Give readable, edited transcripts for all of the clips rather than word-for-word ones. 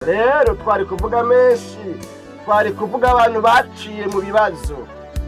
Rero twari kuvuga menshi, twari kuvuga abantu baciye mu bibazo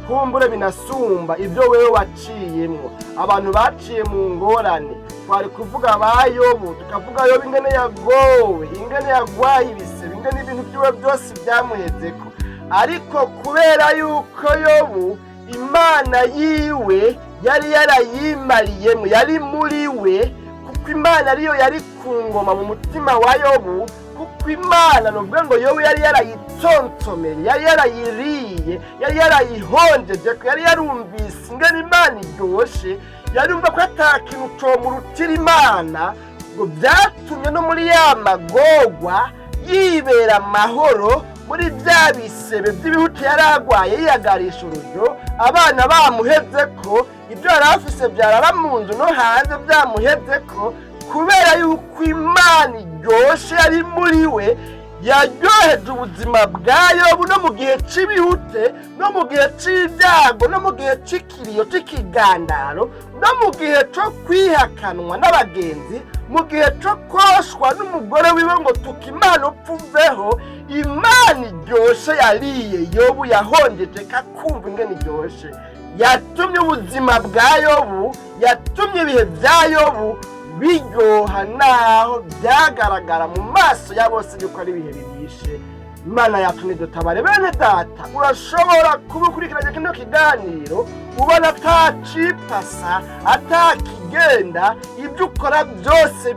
kumbure binasumba ibyo wewe waciyemwo, abantu baciye mu ngorane. Twari kuvuga ba Yobu, tukavuga Yobu ingene yagowe, ingene yagwaye ibisebe, ingene ibintu vyiwe byose byamuhezeko. Ariko kubera yuko Yobu Imana yiwe yari yarayimariyemwo, yari muri we, kuko Imana ariyo yari ku ngoma mu mutima wa Yobu, kuko Imana nuvuga ngo Yobu yari yarayitontomeye, yari yarayiriye, yari yarayihonjeje, ko yari yarumvise ingene Imana iryoshe, yarumva ko ata kintu comurutira Imana, ngo vyatumye no muri ya magorwa yibera amahoro. Muri bya bisebe by'ibihuti yari agwaye, yiyagarisha urujo, abana bamuheze ko, ibyo yari afise byarara mu nzu no hanze byamuheze ko, kubera yuko Imana iryoshe yari muri we, yaryoheje ubuzima bwa Yobu no mu gihe c'ibihute, no mu gihe c'ibyago, no mu gihe c'ikiriyo c'ikigandaro, no mu gihe co kwihakanwa n'abagenzi, mu gihe co koshwa n'umugore wiwe ngo tuka Imana upfa uveho. Imana iryoshe yariye Yobu, yahongeje kakumva ingene iryoshe, yatumye ubuzima bwa Yobu, yatumye ibihe bya Yobu biryoha naho byagaragara mu maso ya bose yuko ari ibihe bibishe. Imana yacu nidutabare. Bene data, urashobora kuba ukurikiranye kino kiganiro ubona atacipasa, atakigenda, ibyo ukora byose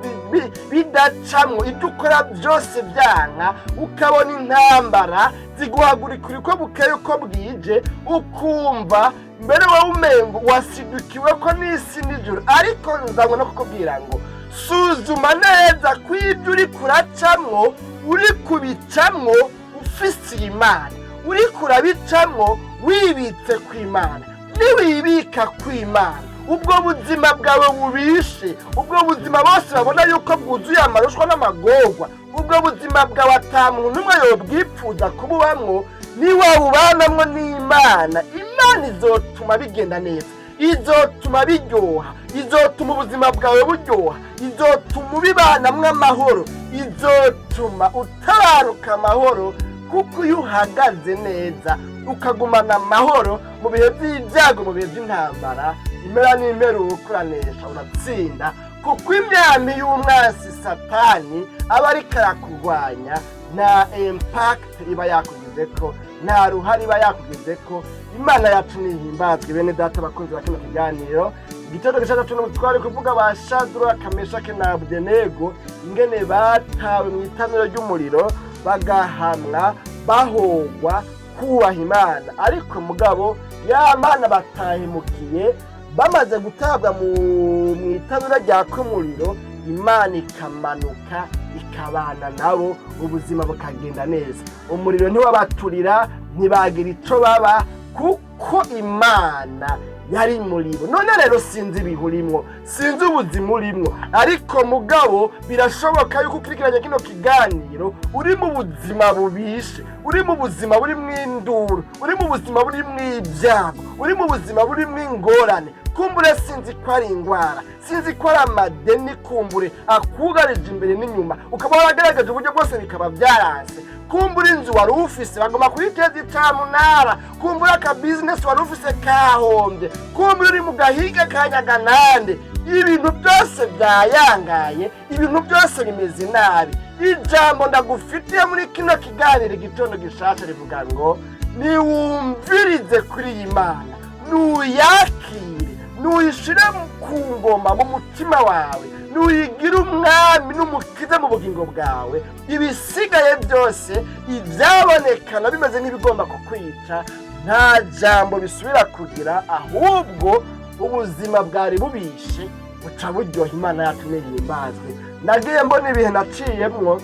bidacamwo, ibyo ukora byose byanka, ukabona intambara ziguhagurika uko bukeye uko bwije, ukumva mbere wowe umengo wasidukiwe ko n'isi n'ijuru. Ariko nzanywe no kukubwira ngo suzuma neza ko ibyo uri kuracamwo uri kubicamwo ufise Imana, uri kurabicamwo wibitse ku Imana. Niwibika ku Imana, ubwo buzima bwawe bubishe, ubwo buzima bose babona yuko bwuzuye amarushwa n'amagorwa, ubwo buzima bwawe ata muntu n'umwe yobwipfuza kububamwo, niwawubanamwo n'Imana, Imana izotuma bigenda neza, izotuma biryoha, izotuma ubuzima bwawe buryoha, izotuma ubibanamwo amahoro, izotuma utabaruka amahoro. Kuko iyo uhagaze neza ukagumana amahoro mu bihe by'ibyago, mu bihe by'intambara, impera n'imperuka uranesha, uratsinda, kuko imyami y'umwansi Satani aba ariko arakurwanya nta impact iba yakugize ko, nta ruhare iba yakugize ko. Imana yacu nihimbazwe. Bene data bakunzi ba kino kiganiro Igitondo Gishasha, tuno twari kuvuga ba Shadraka, Meshake na Abudenego, ingene batawe mu itanura ry'umuriro, bagahamwa bahogwa kubaha Imana. Ariko mugabo ya Mana batahemukiye, bamaze gutabwa mu itanura ryaka umuriro, Imana ikamanuka ikabana nabo, ubuzima bukagenda neza, umuriro ntiwabaturira, ntibagira ico baba, kuko Imana yari muri bo. None rero sinzi ibihe urimwo, sinzi ubuzima urimwo, ariko mugabo birashoboka yuko ukurikiranye kino kiganiro uri mu buzima bubishe, uri mu buzima burimwo induru, uri mu buzima burimwo ibyago, uri mu buzima burimwo ingorane. Kumbure sinzi ko ari ingwara, sinzi ko ari amadeni, kumbure akugarije imbere n'inyuma, ukaba waragaragaje uburyo bwose bikaba byaranse. Kumbura inzu wari ufise bagomba kuyiteza icamunara, kumbura aka business wari ufise kahombye, kumbura uri mu gahiga ka nyaganande, ibintu byose byayangaye, ibintu byose bimeze nabi. Ijambo ndagufitiye muri kino kiganiro Igitondo Gishasha rivuga ngo niwumvirize kuri iyi Mana, nuyakire, nuyishire ku ngoma mu mutima wawe, nuyigire umwami n'umukiza mu bugingo bwawe. Ibisigaye byose, ibyabonekana bimeze nk'ibigomba kukwica, nta jambo bisubira kugira, ahubwo ubuzima bwari bubishe buca buryoha. Imana yacu nihimbazwe. Nagiye mbona ibihe naciyemwo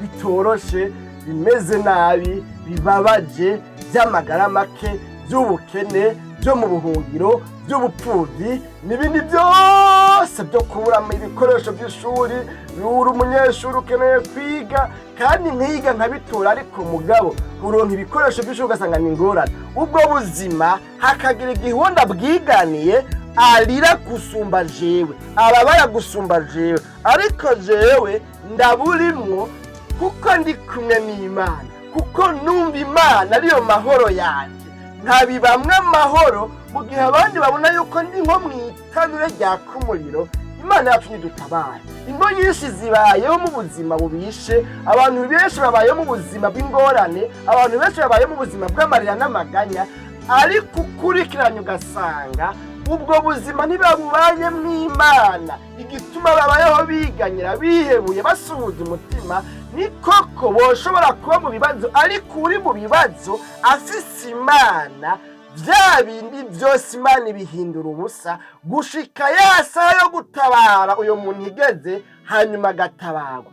bitoroshe, bimeze nabi, bibabaje, by'amagara make, by'ubukene, byo mu buhungiro, by'ubupfubyi n'ibindi byose, byo kuburamo ibikoresho by'ishuri. Uri umunyeshuri ukeneye kwiga kandi nkiga nkabitura, ariko mugabo uronka ibikoresho by'ishuri ugasanga ni ingorane. Ubwo buzima hakagira igihunda bwiganiye, arira gusumba jewe, ababara gusumba jewe, ariko jewe ndaburimwo. Kuko ndi kumwe n'Imana, kuko numva Imana ariyo mahoro yanjye, nkabibamwe amahoro mu gihe abandi babona yuko ndi nko mu itanure ryaka umuriro. Imana yacu ntidutabare. Ingo nyinshi zibayeho mu buzima bubishe, abantu benshi babayeho mu buzima bw'ingorane, abantu benshi babayeho mu buzima bw'amarira n'amaganya, ariko ukurikiranye ugasanga ubwo buzima ntibabubanye mw'Imana. Igituma babayeho biganyira, bihebuye, basuhuza umutima, ni koko boshobora kuba mu bibazo, ariko uri mu bibazo afise Imana, bya bindi byose Imana ibihindura ubusa, gushika ya saha yo gutabara uyo muntu igeze, hanyuma agatabarwa.